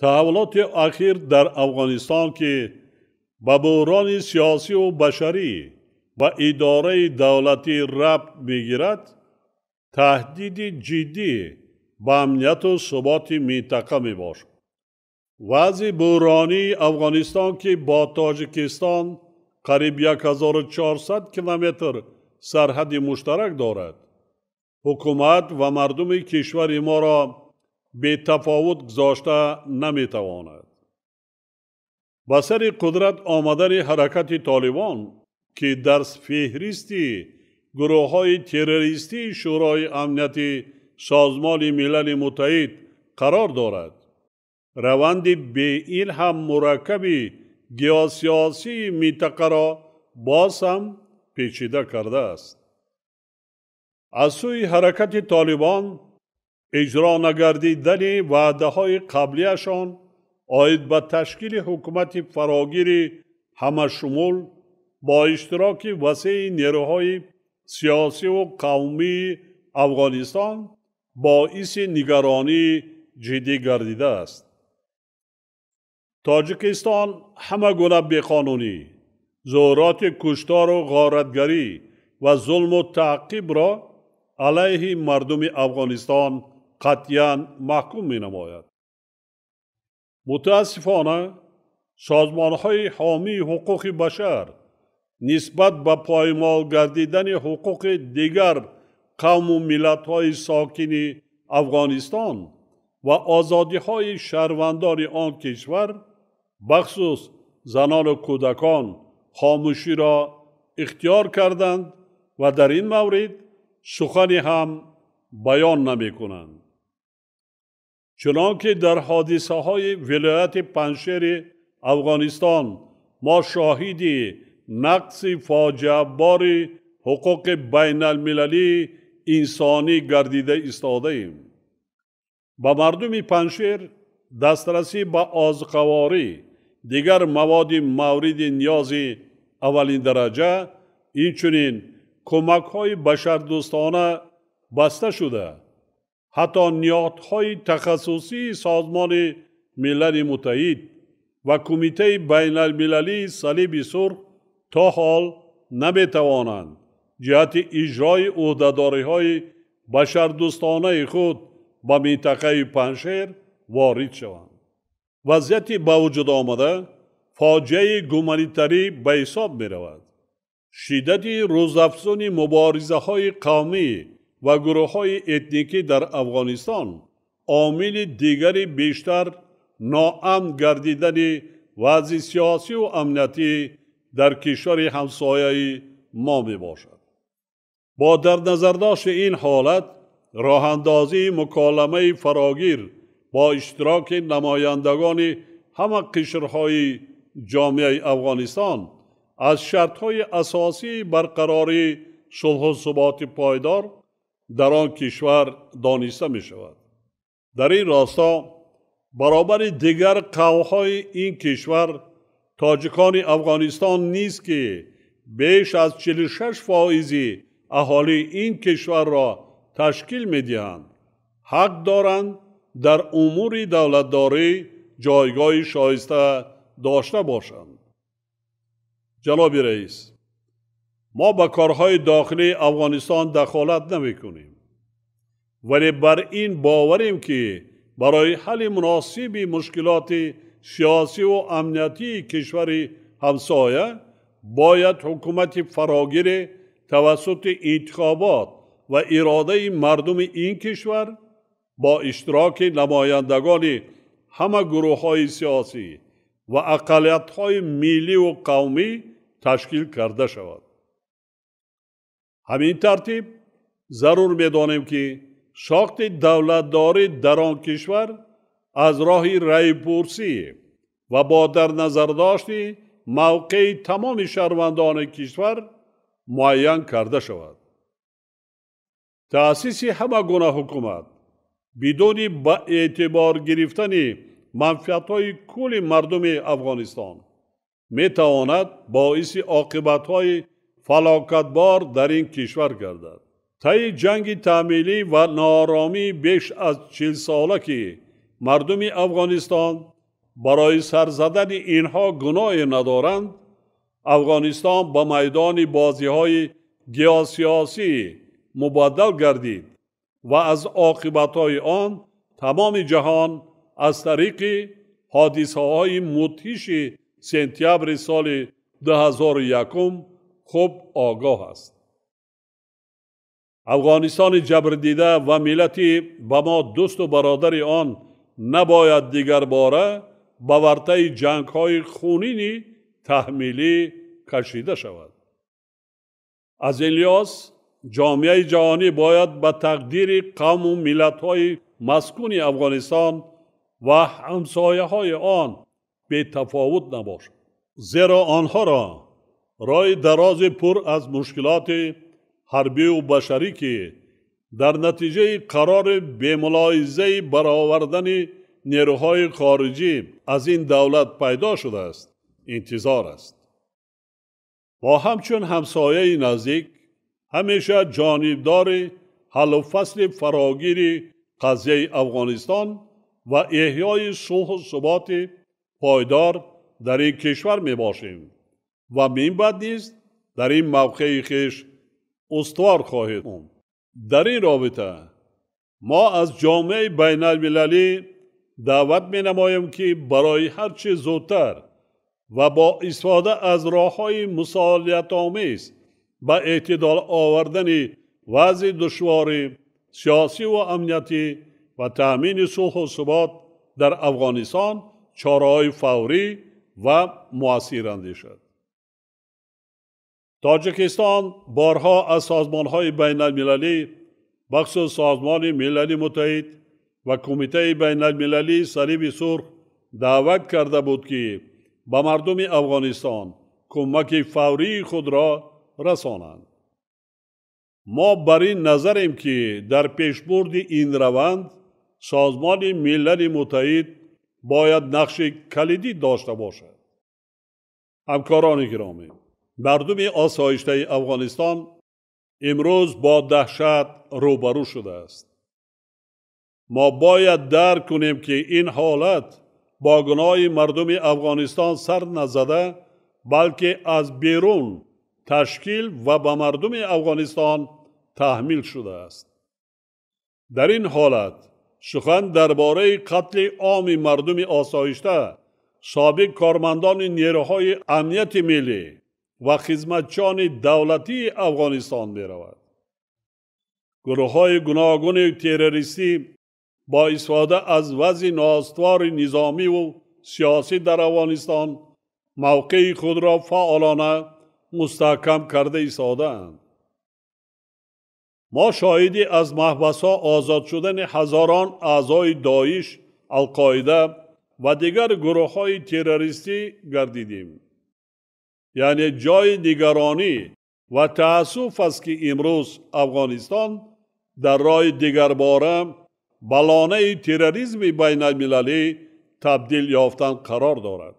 Таҳаввулоти ахир дар Афғонистон, ки ба буҳрони сиёсиву башарӣ ва идораи давлатӣ рабт мегирад, таҳдиди ҷиддӣ ба амнияту суботи минтақа мебошад. Вазъи буҳронии Афғонистон, ки бо Тоҷикистон қариб 1400 километр сарҳади муштарак дорад, ҳукумат ва мардуми кишвари моро бетафовут гузошта наметавонад. Ба сари қудрат омадани ҳаракати Толибон, ки дар феҳристи гурӯҳҳои террористии Шӯрои Амнияти Созмони Милали Муттаҳид қарор дорад, раванди беин ҳам мураккаби геосиёсии минтақаро боз ҳам печида кардааст. Аз сӯи ҳаракати Толибон иҷро нагардидани ваъдаҳои қаблияшон оид ба ташкили ҳукумати фарогири ҳамашумул бо иштироки васеи нерӯҳои сиёсиву қавмии Афғонистон боиси нигаронии ҷиддӣ гардидааст. Тоҷикистон ҳама гуна беқонунӣ, зуҳуроти куштору ғоратгарӣ ва зулму таъқибро алайҳи мардуми Афғонистон қатъиян маҳкум менамояд. Мутаассифона, созмонҳои ҳомии ҳуқуқи башар нисбат ба поймол гардидани ҳуқуқи дигар қавму миллатҳои сокини Афғонистон ва озодиҳои шаҳрвандони он кишвар, бахусус занону кӯдакон, хомӯширо ихтиёр карданд ва дар ин маврид сухане ҳам баён намекунанд. Чунон ки дар ҳодисаҳои вилояти Панҷшери Афғонистон мо шоҳиди нақси фоҷиабори ҳуқуқи байналмилалии инсонӣ гардида истодаем. Ба мардуми Панҷшер дастрасӣ ба озуқаворӣ, дигар маводи мавриди ниёзи аввалиндараҷа, инчунин кӯмакҳои башардӯстона баста шуда, ҳатто ниҳодҳои тахассусии Созмони Милали Муттаҳид ва Кумитаи байналмилалии Салиби Сурх то ҳол наметавонанд ҷиҳати иҷрои ӯҳдадориҳои башардӯстонаи худ ба минтақаи Панҷшер ворид шаванд. Вазъияти ба вуҷуд омада фоҷиаи гуманитарӣ ба ҳисоб меравад. Шиддати рӯзафзуни муборизаҳои қавмӣ ва гурӯҳҳои этникӣ дар Афғонистон омили дигари бештар ноамн гардидани вазъи сиёсиву амниятӣ дар кишвари ҳамсояи мо мебошад. Бо дар назардошти ин ҳолат, роҳандозии муколамаи фарогир бо иштироки намояндагони ҳама қишрҳои ҷомеаи Афғонистон аз шартҳои асосии барқарории сулҳу суботи пойдор дар он кишвар дониста мешавад. Дар ин росто баробари дигар қавмҳои ин кишвар тоҷикони Афғонистон низ, ки беш аз 46% аҳолии ин кишварро ташкил медиҳанд, ҳақ доранд дар умури давлатдорӣ ҷойгоҳи шоиста дошта бошанд. Ҷаноби раис, мо ба корҳои дохилии Афғонистон дахолат намекунем, вале бар ин боварем, ки барои ҳалли муносиби мушкилоти сиёсиву амниятии кишвари ҳамсоя бояд ҳукумати фарогире тавассути интихобот ва иродаи мардуми ин кишвар бо иштироки намояндагони ҳама гурӯҳҳои сиёсӣ ва ақаллиятҳои милливу қавмӣ ташкил карда шавад. Ҳамин тартиб зарур медонем, ки сохти давлатдорӣ дар он кишвар аз роҳи раъйпурсӣ ва бо дар назардошти мавқеи тамоми шаҳрвандони кишвар муайян карда шавад. Таъсиси ҳама гуна ҳукумат бидуни ба эътибор гирифтани манфиатҳои кулли мардуми Афғонистон метавонад боиси оқибатҳои фалокатбор дар ин кишвар гардад. Таи ҷанги таъмилӣ ва нооромии беш аз 40-сола, ки мардуми Афғонистон барои сар задани инҳо гуноҳе надоранд, Афғонистон ба майдони бозиҳои геосиёсӣ мубаддал гардид ва аз оқибатҳои он тамоми ҷаҳон аз тариқи ҳодисаҳои мудҳиши сентябри соли 2001 хуб огоҳ аст. Афғонистони ҷабрдида ва миллати ба мо дӯсту бародари он набояд дигарбора ба вартаи ҷангҳои хунини таҳмилӣ кашида шавад. Аз ин лиҳоз ҷомеаи ҷаҳонӣ бояд ба тақдири қавму миллатҳои маскуни Афғонистон ва ҳамсояҳои он бетафовут набошад, зеро онҳоро роҳи дарози пур аз мушкилоти ҳарбиву башарӣ ки дар натиҷаи қарори бемулоҳизаи баровардани нерӯҳои хориҷӣ аз ин давлат пайдо шудааст интизор аст. Мо ҳамчун ҳамсояи наздик ҳамеша ҷонибдори ҳаллу фасли фарогири қазияи Афғонистон ва эҳёи сулҳу суботи пойдор дар ин кишвар мебошем ва минбаъд низ дар ин мавқеи хеш устувор хоҳем монд. Дар ин робита мо аз ҷомеаи байналмилалӣ даъват менамоем ки барои ҳар чӣ зудтар ва бо истифода аз роҳҳои мусолиҳатомез ба эътидол овардани вазъи душвори сиёсиву амниятӣ ва таъмини сулҳу субот дар Афғонистон чораҳои фаврӣ ва муассир андешад. Тоҷикистон борҳо аз созмонҳои байналмилалӣ, бахусус Созмони Милали Муттаҳид ва Кумитаи байналмилалии Салиби Сурх даъват карда буд ки ба мардуми Афғонистон кӯмаки фаврии худро расонанд. Мо бар ин назарем ки дар пешбурди ин раванд Созмони Милали Муттаҳид бояд нақши калидӣ дошта бошад. Ҳамкорони гиромӣ, мардуми осоиштаи Афғонистон имрӯз бо даҳшат рӯбарӯ шудааст. Мо бояд дарк кунем ки ин ҳолат бо гуноҳи мардуми Афғонистон сар назада, балки аз берун ташкил ва ба мардуми Афғонистон таҳмил шудааст. Дар ин ҳолат сухан дар бораи қатли оми мардуми осоишта, собиқ кормандони нерӯҳои амнияти миллӣ ва хизматчиёни давлатии Афғонистон меравад. Гурӯҳҳои гуногуни террористӣ бо истифода аз вазъи ноустувори низомиву сиёсӣ дар Афғонистон мавқеи худро фаъолона мустаҳкам карда истодаанд. Мо шоҳиди аз маҳбасҳо озод шудани ҳазорон аъзои Доиш, Алқоида ва дигар гурӯҳҳои террористӣ гардидем. Яъне ҷои нигаронӣ ва таассуф аст ки имрӯз Афғонистон дар роҳи дигарбора ба лонаи терроризми байналмилалӣ табдил ёфтан қарор дорад.